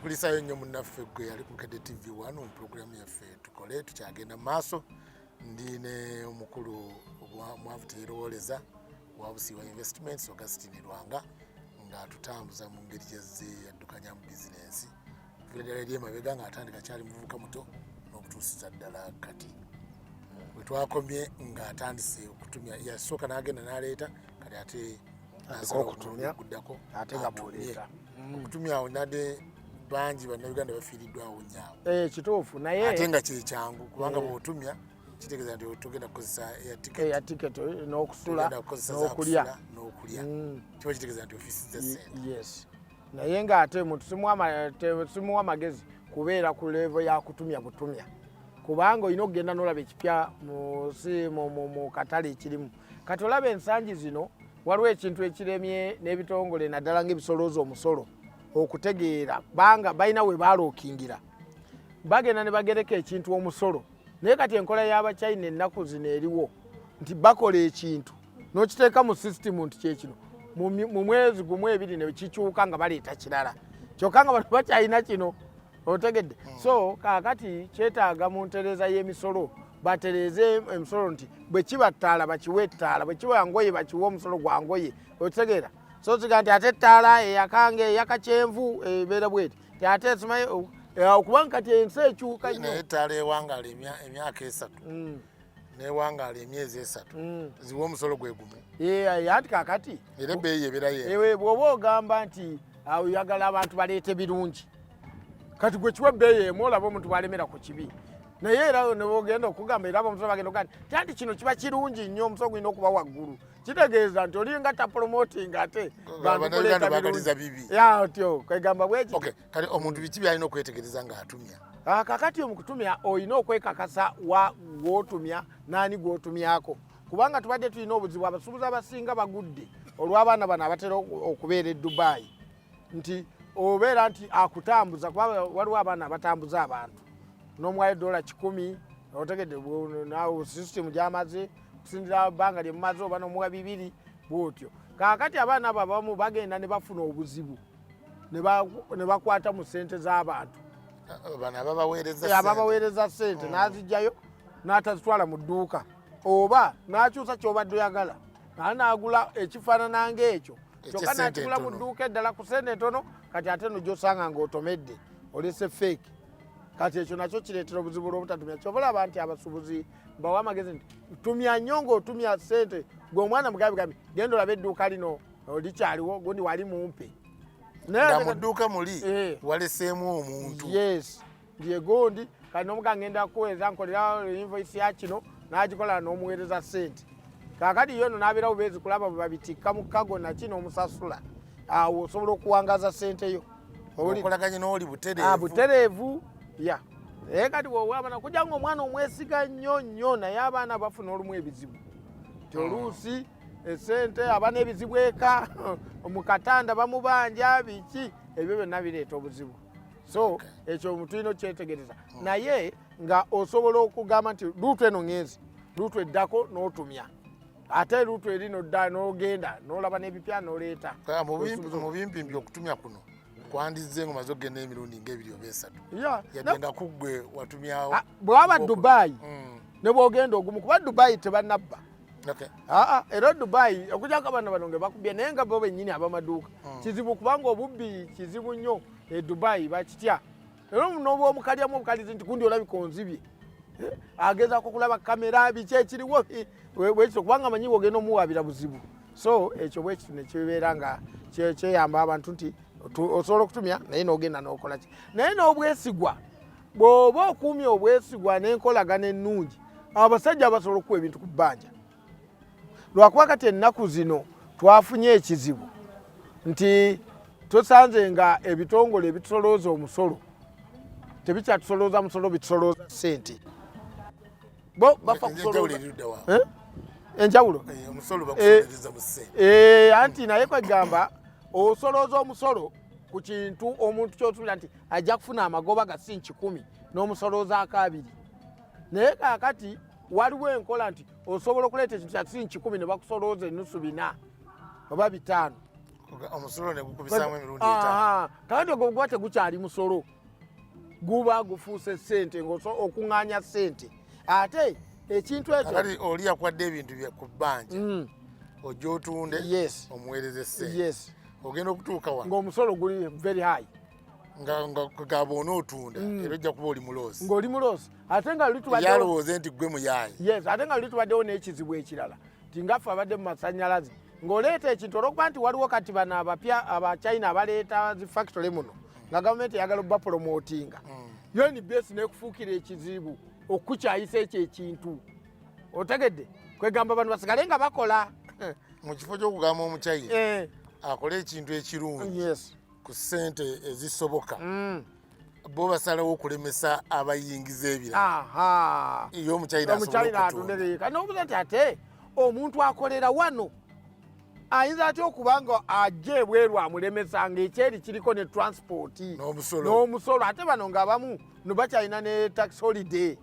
Tukulisaayo nnyo munnaffe gwe yali ku Bukedde TV 1 mu pulogulaamu yaffe Tukole. Tukyagenda mu maaso, ndi ne omukulu Mwavu Teyerowooleza wa Busiiwa Investments, Augustine Lwanga, ng'atutambuza mu ngeri gyazze yaddukanyamu bizinensi okuviira ddala eri emabega ng'atandika kyali muvubuka muto n'okutuusiza ddala kati. Bwe twakomye ng'atandise okutumya, yasooka n'agenda n'aleeta, kati ate n'asalawo okutumya, guddako ate nga atumye. Bw'oleeta. Okutumya awo nadde bangi Bannayuganda bafiiriddwawo nnyo. Eh, kituufu, naye ate nga kyekyangu kubanga bw'otumya kitegeeza nti togenda kukozesa air ticket, eya ticket n'okusula togenda kukozesa za n'okulya. kusula n'okulya. Kiba kitegeeza nti ofiisiza sente. Yes, naye ng'ate muntu simuwa magezi kubeera ku level ya kutumya butumya, kubanga olina okugenda n'olaba ekipya mu katale ekirimu kati. Olaba ensangi zino waliwo ekintu ekiremye n'ebitongole, naddala ng'ebisolooza omusolo, okutegeera banga balina we balookingira, bagenda ne bagereka ekintu omusolo. Naye kati enkola y'Abachina ennaku zino eriwo nti bakola ekintu n'okiteeka mu sisitimu nti kyekino, mu mwezi gumu, 2 ne kikyuka nga baleeta kirala, kyokka nga bano bakyalina kino, otegedde? So kaakati kyetaaga mu ntereeza y'emisolo batereeze emisolo nti bwe kiba ttaala bakiwe ettaala, bwe kiba ngoye bakiwe omusolo gwa ngoye, okitegeera? So kiga nti ate ettaala eyakanga eyaka kyenvu ebeera bweti, ti ate simanyi okubanga kati ensi ekyuka nnyo. Naye ettaala ewangaala emyaka 3 newangaala emyezi 3, ziwa omusolo gwe gumu. Anti kakati era ebbeeyi ebeera ye. Ewe bw'oba ogamba nti oyagala abantu baleete birungi, kati gwe kiwa ebbeeyi emu, olaba omuntu bwalemera ku kibi. Naye era nebogenda okugamba, era omusolo bagenda okugamba nti anti kino kiba kirungi nnyo, omusolo gulina okuba waggulu. Kitegeeza nti olinga tapromoting ate bantu Bannayuganda kuleeta baagaliza birungi. bibi. Ya, otyo kwegamba bweki. Okay, kale omuntu biki byalina okwetegereza ng'atumya? Ah, kakati omukutumya olina okwekakasa wa gwotumya naani gwotumyako, kubanga tubadde tulina obuzibu, abasuubuzi abasinga bagudde olw'abaana bano abatera okubeera e Dubai, nti obeera nti akutambuza, kuba waliwo abaana abatambuza abantu n'omuwayo $100, otegedde? Naawe sisitimu gyamaze kusinzira bbanga lyemumaze, oba n'omuwa 200 bwotyo. Kaakati abaana abo abamu bagenda ne bafuna obuzibu ne bakwata mu ssente z'abantu. Bano ababaweereza Eh, ababaweereza ssente, n'azijjayo n'atazitwala mu dduuka oba n'akyusa kyobadde oyagala, naye n'agula ekifaanana ng'ekyo kyokka eky'essente n'akigula mu entono. Dduuka eddala ku ssente entono. Kati ate no gyosanga ng'otomedde olese fake. Kati ekyo nakyo kireetera obuzibu olw'obutatumya. Kyova olaba nti abasuubuzi mbawa amagezi nti tumya nnyo, ng'otumya ssente gwe omwana mugabi gabi, genda olabe edduuka lino likyaliwo, gundi wali mumpe. Naye nga ate mu dduuka muli waleseemu omuntu. Yes, ndyegundi kati nomuga ngenda kuweereza, nkolera invoice ya kino, n'agikola n'omuweereza ssente. Kaakati yo no n'abeerawo beezi kulaba bwe babitikka mu kago naki n'omusasula, awo osobola okuwangaza ssente yo. Owulira? Okolaganye n'oli butereevu. Ah, butereevu ya. Naye kati wowe abaana kujja nga omwana omwesiga nnyo nnyo, naye abaana bafuna olumu ebizibu ti oluusi esente aba n'ebizibu eka mu katanda bamubanja biki, ebyo byonna bireeta obuzibu. So ekyo tulina okyetegereza, naye nga osobola okugamba nti route eno ngenzi, route eddako n'otumya, ate route eri nodda n'ogenda n'olaba n'ebipya n'oleeta. Kaya mu bimpimpi okutumya kuno kwandizze nga omaze okugenda emirundi ng'ebiri oba esatu, yadde nga kuggwe watumyawo. Ah, bwe waba Dubai ne bwogenda ogumu, kuba Dubai tebannabba. Aa, era Dubai okujjako abaana bano nga bakubye, naye nga bo bennyini abamaduuka kizibu, kubanga obubbi kizibu nnyo e Dubai, bakitya. Era noba omukalyamu obukalizi nti gundi olabika onzibye, Eh, agezaako okulaba kamera biki ekiriwo, eh, bwekityo, kubanga amanyi ogenda omuwaabira buzibu. So ekyo bwekityo nekibeera nga kyeyamba abantu nti osobola okutumya naye n'ogenda n'okola ki, naye n'obwesigwa, bw'oba okuumye obwesigwa n'enkolagana ennungi, abasajja basobola okuwa ebintu ku bbanja. Lwakuba kati ennaku zino twafunye ekizibu nti tusanze nga ebitongole ebitusolooza omusolo tebikyatusolooza musolo, bitusolooza ssente. Bo bafa Enjawulo kusolooza erudda wa? Eh? Enjawulo? Eh, omusolo bakusolooza mu ssente. Eh, anti naye kwegamba osolooza omusolo ku kintu omuntu kyosuubira nti ajja kufuna amagoba ga si 100 n'omusoloozaako 20. Naye kaakati waliwo enkola nti osobola okuleeta ekintu kya si 100 ne bakusolooza enusu 4 oba 500. Omusolo ne gukubisaamu emirundi etaano. Kakati ogwo guba tegukyali musolo, guba gufuuse ssente, ng'okuŋŋaanya ssente, ate ekintu ekyo Kakati oli yakwadde ebintu bye ku bbanja, ojja otunde, omuweereze ssente. Ogenda okutuuka wano ng'omusolo guli very high. Nga gaba onootunda, era ojja kuba oli mu loss. Ng'oli mu loss, ate nga luli tubaddewo Yalowooze nti gwe muyaayi. Yes, ate nga luli tubaddewo n'ekizibu ekirala, nti ngaffe abadde mu masannyalaze, ng'oleeta ekintu, olwokuba nti waliwo kati bano abapya Abachina abaleeta zi factory muno, nga gavumenti eyagala obapromotinga, UNBS nekufuukira ekizibu okukyayisa ekyo ekintu. Otegedde? Kwegamba bano basigale nga bakola. Mu kifo ky'okugamba Omuchina akole ekintu ekirungi ku ssente ezisoboka, bo basalawo okulemesa abayingiza ebirala, ye Omuchina asobole Omuchina okutunda. Atundere. Nobuuza nti ate omuntu akolera wano ayinza atya okuba nga ajja ebweru amulemesa, ng'ekyeri kiriko ne transport N'omusolo. n'omusolo, ate bano ng'abamu no bakyalina ne tax holiday.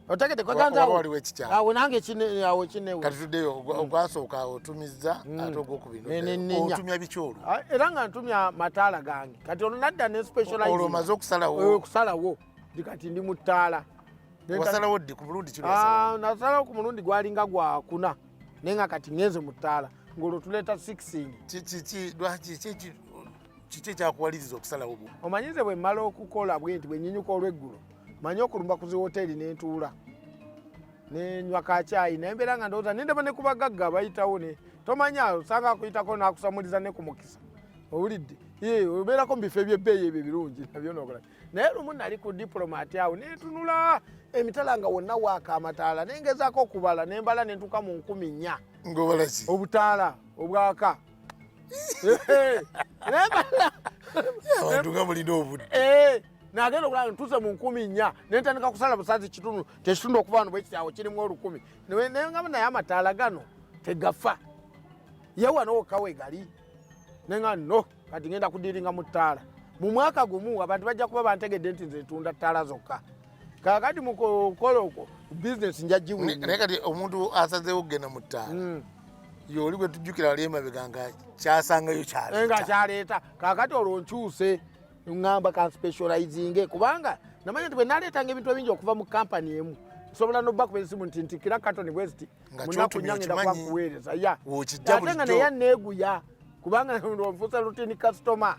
Otegedde? Oba waliwo ekikyamu. Awo nange awo kinewe. Kati tuddeyo, ogwasooka otumizza, ate ogwokubiri Ne nnenya. Otumya biki olwo? Ah, era nga ntumya mataala gange. Kati olwo nadda ne specializing. Olwo omaze okusalawo? Okusalawo ndi kati ndi mu ttaala. Wasalawo ddi? Ku mulundi kino wasalawo? Ah, nasalawo ku mulundi gwalinga gwakuna, naye nga kati ngenze mu ttaala, ng'olwo tuleeta sixing. Lwaki kiki ekyakuwaliriza okusalawo bwo? Omanyize, bwe mmala okukola bwe nti, bwe nyinyuka olweggulo, manyi okulumba ku zi woteeri nentuula nenywa kakyayi, naye mbeera nga ndowooza nendaba ne ku bagagga abayitawo, ne tomanya osanga akuyitako n'akusamuliza ne ku mukisa. Owulidde? Ye, obeerako mu bifo ebyebbeeyi ebyo ebirungi nabyo nokola. Naye lumu nali ku Diplomat awo, nentunula emitala nga wonna waaka amataala, nengezaako okubala, nembala nentuuka mu 4000. Ng'obalaki? Obutaala obwaka. Nembala. Abantu nga mulina obudde. Nagenda okulaba ntuuse mu 4000, nentandika kusala busazi kitundu tekitundu okuva wano bwekiti, awo kirimu 1000. Nengamba naye amataala gano tegafa, ye wano wokka wegali. Nenga no kati ngenda kudiringa mu ttaala. Mu mwaka gumu abantu bajja kuba bantegedde nti nze ntunda ttaala zokka. Kakati mu kukola okwo bizinesi nja giwina. Naye kati omuntu asazeewo okugenda mu ttaala, y'oli gwe tujjukira wali emabega nga kyasangayo Nga kyaleeta. Kyaleeta. Kakati olwo nkyuse, ŋŋamba kan specializinge, kubanga namanya nti bwe naleetanga ebintu ebingi okuva mu kampani emu, nsobola nobakuba esimu nti ntikira katoni bwe ziti Nga munaku kyotumya nnya ngenda okimanyi. kubakuweereza ya. W'okijja Ate nga bulijjo. naye aneeguya, kubanga nfuusa routine customer.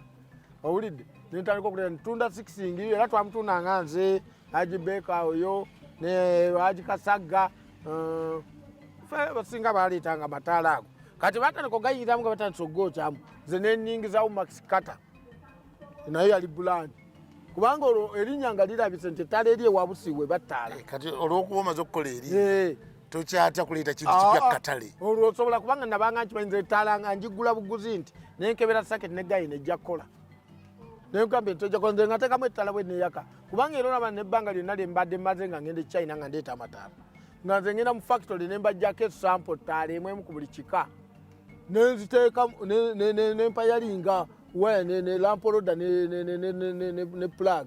Owulidde? Nentandika okuleeta ntunda sixing, era twamutundanga nze, Haji Beka oyo ne Haji Kasagga, fe basinga baleetanga amataala ago. Kati batandika ogayingiramu nga batandise okugokyamu, nze neningizawo Max Carter, naye yali brand, kubanga olwo erinnya nga lirabise nti ettaala eri ewabusiibwe battaala. Kati olw'okuba omaze okukola eri, tokyatya kuleeta kintu kipya Ah, ah. katale? Olwo osobola, kubanga nabanga nkimanyi nze ettaala nga njigula buguzi nti nenkebera socket negayi nejja kukola, nenkugamba nti tojja kukola. Nze nga nteekamu ettaala bwe neyaka, kubanga era olaba nebbanga lyonna lye mbadde maze nga ngenda e China nga ndeeta amataala, nga nze ngenda mu factory ne mbajjako esample ttaala emu emu ku buli kika, nenziteeka nempayalinga waya ne lamp holder ne plug.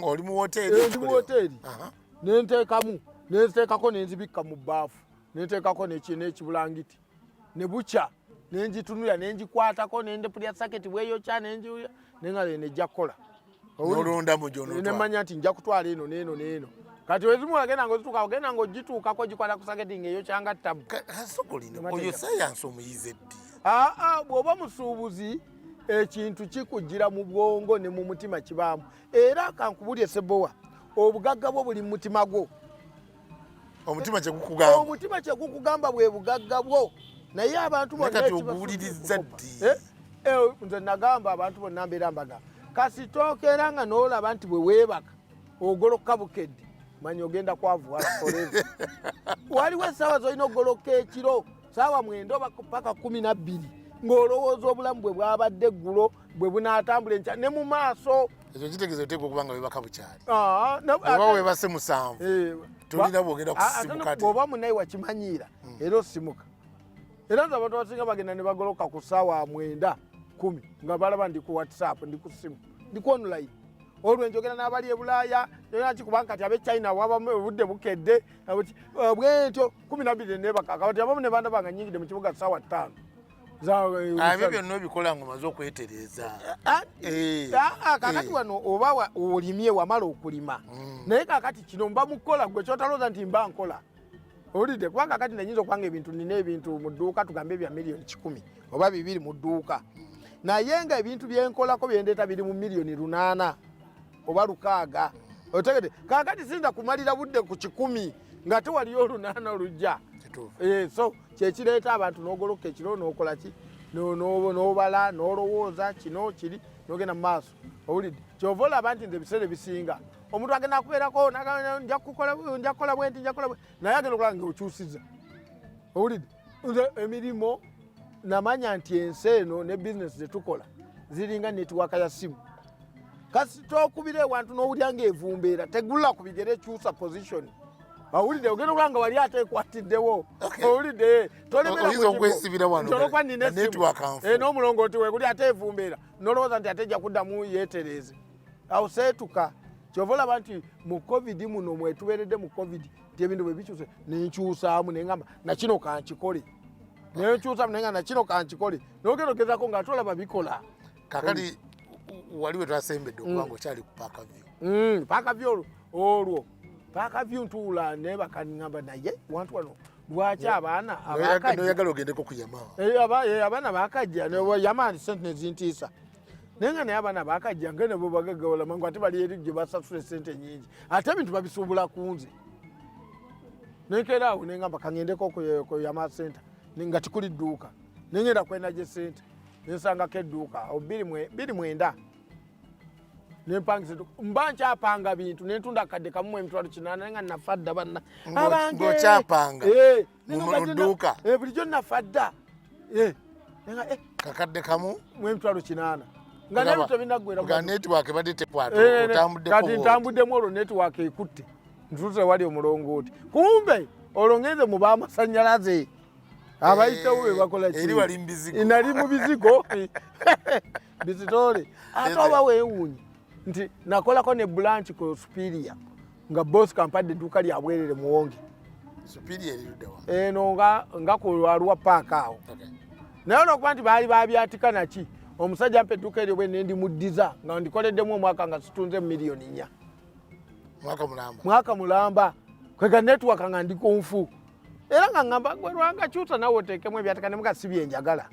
Oli mu woteeri? Eh, ndi mu woteeri. Nenteekamu, nenziteekako, nenzibikka mu bbaafu, nenteekako n'ekibulangiti, ne bukya nengitunulira, nengikwatako, nendepulya socket bweyokya, nenjiwulira, nenga nejja kukola. N'olondamu gy'onootwala. Nemanya nti nja kutwala eno n'eno n'eno. Kati wezimu wagenda nga ozituuka, ogenda nga ogituukako, gikwata ku socket ng'eyokyanga ttabu. Kasokolino, oyo sayansi omuyize ddi? Aa, bw'oba musuubuzi, ekintu kikujjira mu bwongo ne mu mutima kibaamu. Era kankubulye sebowa, obugagga bwo buli mu mutima gwo. Omutima kyegukugamba. Omutima kyegukugamba bwe bugagga bwo. Naye abantu Naye bonna kati ekibasuubira oguwuliriza okukopa. ddi? Eh, nze nagamba abantu bonna, mbeera mbaga, kasitookeera nga n'olaba nti bwe weebaka ogoloka bukedde, manya ogenda kwavuwala forever. Waliwo essaawa zolina okugoloka ekiro, saawa 9 oba paka 12, ng'olowooza obulamu bwe bwabadde eggulo bwe bunaatambula enkya ne mu maaso. Ekyo kitegeeza oteekwa okuba nga webaka bukyali. Ah, oba webase 7, tolina bwogenda kusimuka ate. Bw'oba munaye wakimanyiira, era osimuka. Era nze abantu abasinga bagenda ne bagoloka ku saawa 9, 10, nga balaba ndi ku WhatsApp, ndi ku simu, ndi ku online. Olwo njogera n'abali e Bulaaya, njogera ki, kubanga kati ab'e China wabamu obudde bukedde bwentyo 12 nebaka. Kati abamu ne bandaba nga nyingidde mu kibuga saawa 5. Ebyo byonna obikola nga omaze okwetereeza. Ah, ah, ah, kakati wano oba olimye wamala okulima mm. Naye kakati kino mba mukukola gwe kyotalooza nti mba nkola owulidde, kuba kakati nayinza okubanga ebintu nina ebintu mu dduuka tugambe bya 100,000,000 oba 2 mu dduuka, naye nga ebintu byenkolako byendeeta biri mu 800,000 oba 600. Otegedde? Kakati siyinza kumalira budde ku 100 nga tewaliyo 800 olujja. So kyekireeta abantu n'ogoloka ekiro n'okola ki, n'obala n'olowooza kino kiri n'ogenda mu maaso. Owulidde? Kyova olaba nti nze ebiseera ebisinga omuntu agenda kubeerako nja kukola bwenti, nja kukola naye agenda okulaba nga okyusiza. Owulidde? Nze emirimu namanya nti ensi eno ne bizinesi zetukola ziringa netiwaaka ya simu. Kasita okubira ewantu n'owulira ng'evumbeera tegula ku bigere, ekyusa position. Owulidde? Ogenda okulaba nga wali ate ekwatiddewo. Owulidde? Tolemerolwokuba nina essimu n'omulongooti weguli ate evumbeera, nolowooza nti ate ejja kuddamu yeetereeze. Awo seetuka. Kyova olaba nti mu COVID muno mwetubeeredde mu COVID nti ebintu bwe bikyuse nenkyusaamu, neŋamba nakino kankikole, nenkyusaamu nenga nakino kankikole, nogenda ogezako nga ate olaba bikola. Kakati wali we twasembedde okuba nga okyali ku Park View. Park View olwo Park View ntuula nebaka ŋŋamba naye wantu wano lwaki abaana noyagala ogendeko ku Yamaha? Abaana bakajja Yamaha sente nezintiisa, naye nga naye abaana bakajja nga nabo bagagawala mangu ate bali eri gye basasula esente nyingi ate ebintu babisuubula ku nze. Nenkeera awo nengamba kaŋŋendeko ku Yamaha Center nga tikuli dduuka, nengenda ku Energy Center nensangako edduuka awo 2009 nempangisa edduuka. Mba nkyapanga bintu nentunda akadde kamu mu 800,000 naye nga nafa dda banna. Abange! Ng'okyapanga? Eh, Mu dduuka? Bulijjo nafa dda. Nenga, Kakadde kamu mu 800,000 nga nabyo tebinaggwera. Nga network ebadde tekwata, otambuddeko Kati bw'oti. Ntambuddemu olwo network ekutte ntuuse wali omulongooti, kumbe olwo ngenze mu b'amasanyalaze abayitawo be bakola ki? Eri wali mu bizigo. Nali mu bizigo bizitoole. Ate oba weewuunye nti nakolako ne branch ku Superior nga boss kampadde edduuka lya bwerere Muwonge. Superior eri ludda wa? Eno nga ku Lwaluwa paaka awo. Naye olwokuba nti baali babyatika naki, omusajja mpa edduuka eryo bwe nendimuddiza nga ndikoleddemu omwaka nga situnze 4 million. Mwaka mulamba? Mwaka mulamba. Kwega network nga ndi kunfu era nga ngamba gwe Lwanga kyusa nawe oteekemu ebyatika nemuga si byenjagala.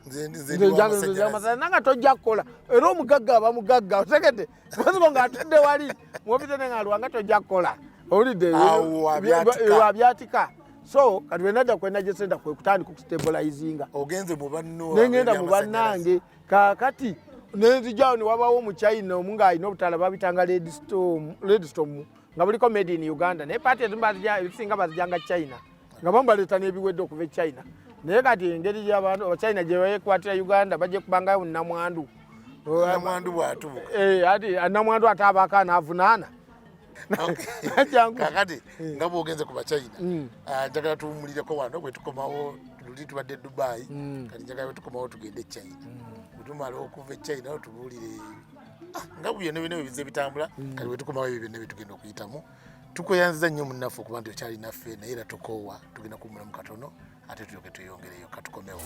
Nze ndi wa masannyalaze. Nanga tojja kukola era omugagga aba mugagga, otegedde? Bweziko ng'atudde wali muofisi ne nga Lwanga tojja kukola, owulidde? Awo abyatika. Abyatika. So kati wenadda ku Energy Center kwe kutandika okustabilizinga. Ogenze mu banno Nengenda mu ab'ebyamasannyalaze. Bannange kaakati nenzijaawo ne wabawo omuchina omu ng'alina obutaala babitanga Redstorm nga buliko made in Uganda, naye parts ezimu ebisinga bazijanga China nga bamu baleeta n'ebiwedde okuva e China. Naye kati engeri y'abantu Abachina gye beekwatira Uganda bajja kubangayo namwandu. Namwandu bw'atuuka. Ati namwandu ate abaako anaavunaana. Jangu. Kakati nga bwogenze ku bachina, njagala tuwummulireko wano. Bwe tukomawo, luli tubadde Dubai, kati njagala bwe tukomawo tugende e China. Bwe tumala okuva e China tubuulire nga byonna byonna bwe bizze bitambula. Kati bwe tukomawo ebyo byonna byetugenda okuyitamu. Tukweyanziza nnyo munnaffe okuba nti okyali naffe, naye era tokoowa. Tugenda kuwummulamu katono ate tulyoke tweyongereyo. Katukomewo.